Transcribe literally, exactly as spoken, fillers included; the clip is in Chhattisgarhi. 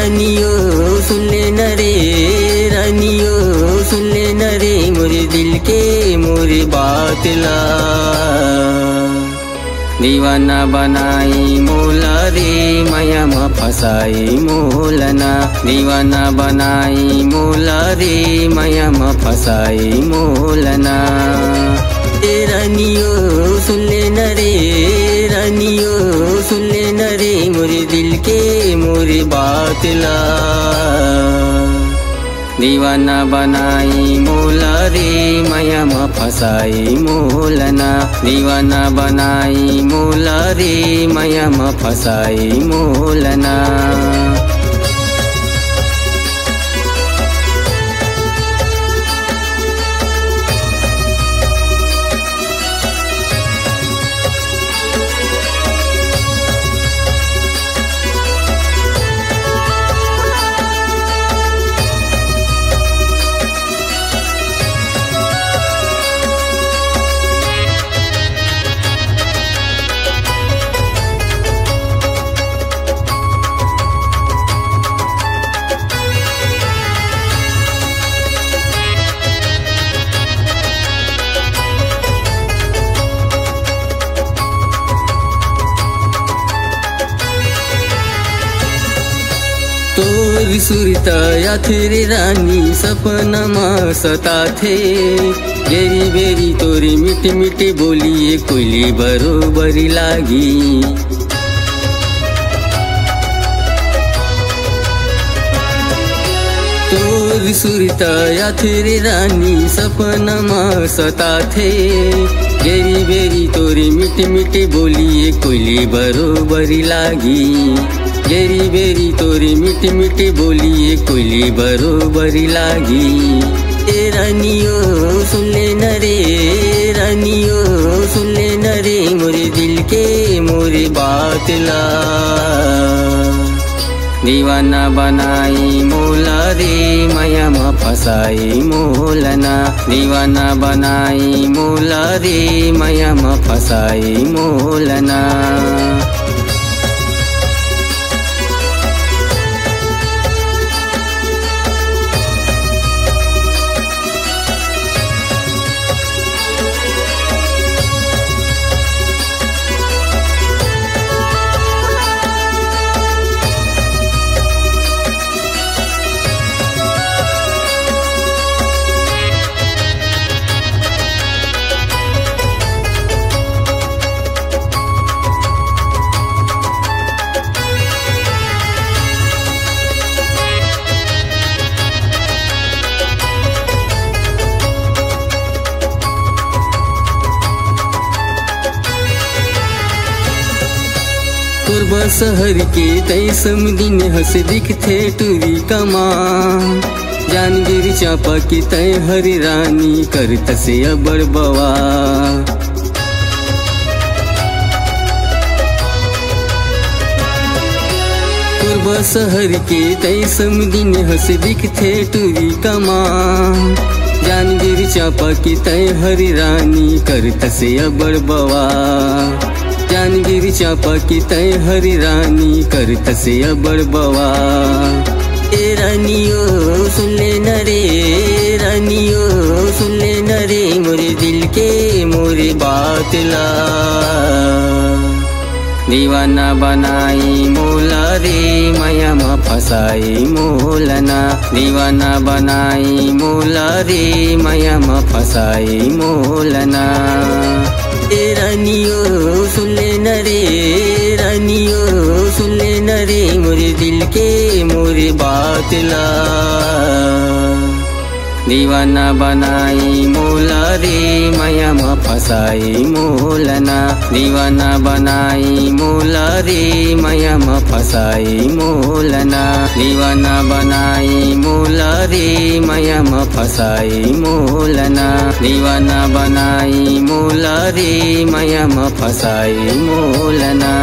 रानियो सुन ले न रे, रानियो सुन ले न रे, मोरे दिल के मोरे बात ला। दीवाना बनाई मोला रे, मया म फसाई मोला ना। दीवाना बनाई मोला रे, मया म फसाई मोला ना। ए रानियो सुन ले न रे, रानियो सुन ले न रे, मोरे दिल के मोरे बात ला। दीवाना बनाई मोला रे, मया म फसाई मोला ना। दीवाना बनाई मोला रे, मया म फसाई मोला ना। तोर सुरता आथे रे रानी, सपना म सताथे। बेरी बेरी तोरी मीठी मीठी बोली, ए कोयली बरोबर लागी। तोर सुरता आथे रे रानी, सपना म सताथे। बेरी बेरी तोरी मीठी मीठी बोली, ए कोयली बरोबर लागी। बेरी बेरी तोरी मीठी मीठी बोली, ए कोयली बरोबर लागी। ए रानियो सुन ले न रे, रानियो सुन ले न रे, मोरे दिल के मोरे बात ला। दीवाना बनाई मोला रे, मया म फसाई मोला ना। दीवाना बनाई मोला रे, मया म फसाई मोला ना। कोरबा शहर के तैं समदिन हस दिखथे टूरी कमा। जान गिर चापा के तैं हर रानी करतसे अबड़ बवा। कोरबा शहर के तैं समदिन हस दिखथे टूरी कमा। जान गिर चापा के तैं हर रानी करतसे अबड़ बवा। जान गिर चापा के तैं हर रानी करतसे अबड़ बवा। ए रानियो सुन ले न रे, रानियो सुन ले न रे, मोरे दिल के मोरे बात ला। दीवाना बनाई मोला रे, मया म फसाई मोला ना। दीवाना बनाई मोला रे, मया म फसाई मोला ना। ए रानियो सुन ले न रे, रानियो सुन ले न रे, मोरे दिल के मोरे बात ला। दीवाना बनाई मोला रे, मया म फसाई मोला ना। दीवाना बनाई मोला रे, मया म फसाई मोला ना। दीवाना बनाई मोला रे, मया म फसाई मोला ना। दीवाना बनाई मोला रे, मया म फसाई मोला ना।